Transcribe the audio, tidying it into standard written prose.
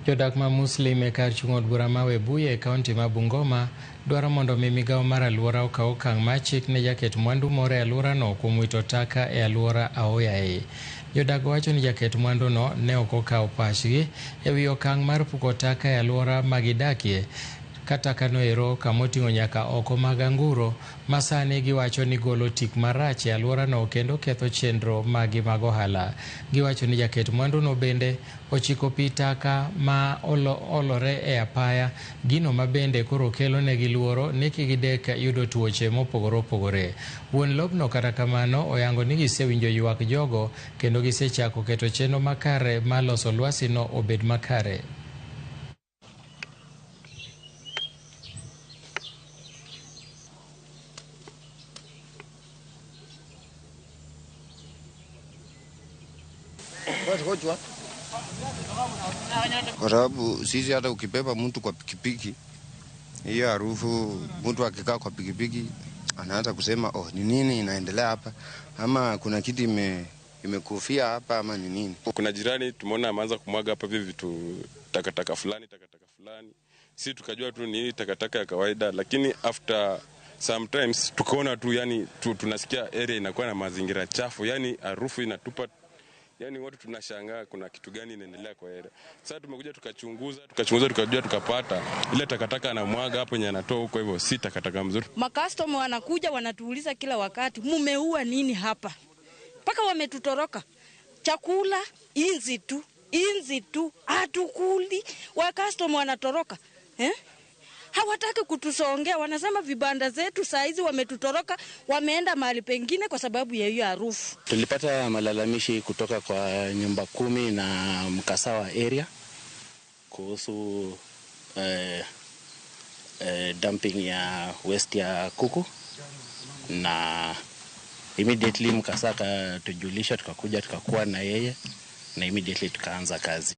Jodak ma Muslim e kar chung' od bura ma Webuye e kaunti ma Bungoma dwaro mondo mi migawo mar aluora okaw okang' mar chik ne jaket mwandu moro e aluorano kuom wito taka e aluora aoyaye. Jodak wacho ni jaket mwanduno ne ok okawo pachgi e wi okang' mar puko taka e aluora ma gidakie ka takano ero kamoting'o nyaka oko mag anguro ma sani giwacho ni golo tik marach e aluorano kendo ketho chenro magi mag ohala. Giwacho ni jaket mwanduno bende ochiko pi taka ma olore e apaya, gino ma bende koro kelo negi luoro ni kigidek yudo tuoche mopogore opogore. Wuon lobno kata kamano oyango ni gisewinjo ywak jogo kendo gisechako keto chenro makare mar loso lwasino obed makare. Kwa sababu sisi hata ukibeba mtu kwa pikipiki, hiyo harufu, mtu akikaa kwa pikipiki anaanza kusema oh, ni nini inaendelea hapa, ama kuna kitu imekufia hapa ama ni nini. Kuna jirani tumeona ameanza kumwaga hapa hivi vitu takataka fulani takataka fulani, si tukajua tu ni takataka ya kawaida, lakini after sometimes tukaona tu yani tunasikia area inakuwa na mazingira chafu, yani harufu inatupa, yani watu tunashangaa kuna kitu gani inaendelea kwa area. Sasa tumekuja tukachunguza, tukajua, tukapata ile takataka anamwaga hapo yenye anatoa huko, hivyo si takataka mzuri. Makastoma wanakuja wanatuuliza kila wakati, mumeua nini hapa? Paka wametutoroka. Chakula inzi tu, hatukuli. Wakastoma wanatoroka. Hawataki kutusongea, wanasema vibanda zetu saa hizi wametutoroka, wameenda mahali pengine kwa sababu ya hiyo harufu. Tulipata malalamishi kutoka kwa nyumba 10 na Mkasawa area kuhusu dumping ya waste ya kuku, na immediately Mkasa akatujulisha, tukakuja tukakuwa na yeye na immediately tukaanza kazi.